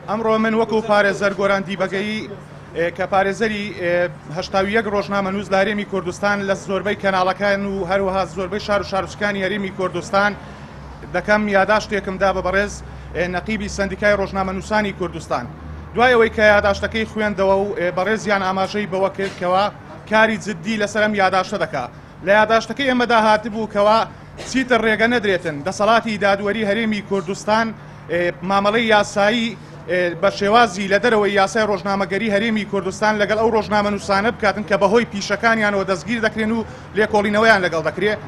ئەمڕۆ من وەکو پارێزەر گۆران دیبەگەیی کە پارێزەری 81 ڕۆژنامەنووس لە هەرێمی کوردستان لە زۆربەی کەناڵەکان و هەروەها زۆربەی شار و شارۆچکانی هەرێمی کوردستان دەکەم، یاداشتێکم دا بە بەڕێز نەقیبی سەندیکای ڕۆژنامەنووسانی کوردستان. دوای ئەوەی کە یاداشتەکەی خوێندەوە و بەڕێزیان ئاماژەی بەوە کرد کەوا کاری جددی لەسەر ئەم یاداشتە دەکا. لە یاداشتەکەی ئێمەدا هاتبوو کەوا چیتر ڕێگە نەدرێتن دەسەڵاتی دادوەری هەرێمی کوردستان مامەڵەی یاسایی بە شێوازی لە دەرەوەی یاسای ڕۆژنامەگەری هەرێمی کوردستان لەگەڵ ئەو ڕۆژنامەنووسانە بکاتن کە بەهۆی پیشەکانیانەوە دەستگیر دەکرێن و لێکۆڵینەوەیان لەگەڵ دەکرێت.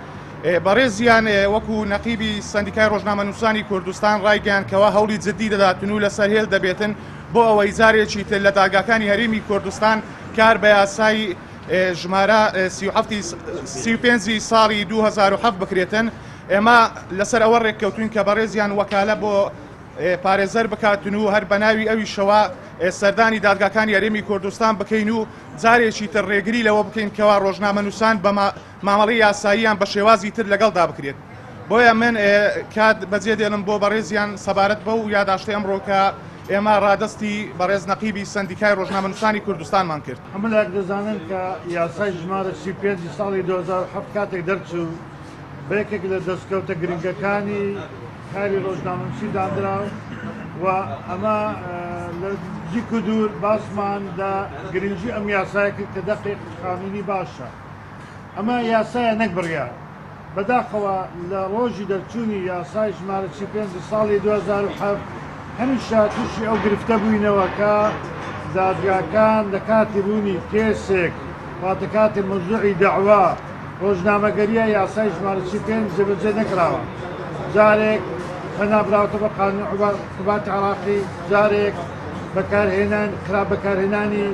بەڕێزیان وەکو نەقیبی سەندیکای ڕۆژنامەنووسانی کوردستان ڕایگەیان کەوا هەوڵی جددی دەداتن و لەسەر هێل دەبێتن بۆ ئەوەی جارێکی تر لە دادگاکانی هەرێمی کوردستان کار بە یاسای ژمارە 35 ساڵی 2007 بکرێتن. ئێمە لەسەر ئەوە ڕێککەوتوین کە بەڕێزیان وەکالە بۆ پارێزەر بکاتن و هەر بەناوی ئەویشەوە سەردانی دادگاکانی هەرێمی کوردستان بکەین و جارێکی تر ڕێگری لەوە بکەین کەوا ڕۆژنامەنووسان بە مامەڵەی یاساییان بە شێوازی تر لەگەڵدا بکرێت. بۆیە من کات بەجێ دێڵم بۆ بەڕێزیان سەبارەت بەو یاداشتەی ئەمڕۆ کە ئێمە ڕادەستی بەڕێز نەقیبی سەندیکای ڕۆژنامەنووسانی کوردستانمان کرد. هەموو لایەک دەزانن کە یاسای ژمارە 35 ی ساڵی 2007 کاتێک دەرچوو بە یەکێک لە دەستکەوتە گرنگەکانی کاری ڕۆژنامەنووسی دانرا و ئەمە لە نزیک و دوور باسمان لە گرنگی ئەم یاسایە کرد کە دەقێک قانونی باشە. ئەمە یاسایە نەک بڕیار. بەداخەوە لە ڕۆژی دەرچوونی یاسای ژمارە 35 ساڵی 2007 هەمیشە تووشی ئەو گرفتە بووینەوە کە دادگاکان لە کاتی بوونی کێسێک واتە کاتی مەوزوعی دەعوا ڕۆژنامەگەریە یاسای ژمارە 35 جێبەجێ نەکراوە. جارێک پەنا براوەتە بە قانون عقوبات عراقی، جارێک بەکارهێنان خراپ بەکارهێنانی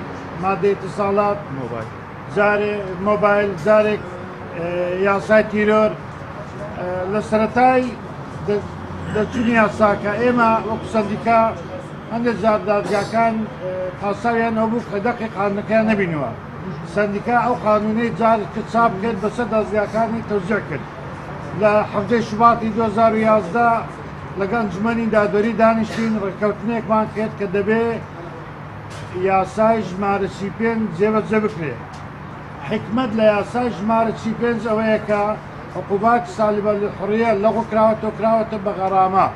مادەی اتصالات جارێ مۆبایل، جارێک یاسای تیرۆر. لە سەرەتای دەرچوونی یاساکە ئێمە وەکو سەندیکا هەندێک جار دادگاکان پاساویان هەبوو کە دەقی قانونەکەیان نەبینوە. سەندیکا ئەو قانونەی جار کە چاپ کرد بەسەر دادگاکانی تەوزیع کرد. لە حەفتەی شوباتی 2011 لەگەڵ ئەنجومەنی دادوەری دانیشتین، ڕێککەوتنێکمان کرد کە دەبێ یاسای ژمارە 35 جێبەجێ بکرێت. حیکمەت لە یاسای ژمارە 35 ئەوەیە کە عقوبات سالبە للحریە لەغو کراوەتەوە، کراوەتە بە غەرامە.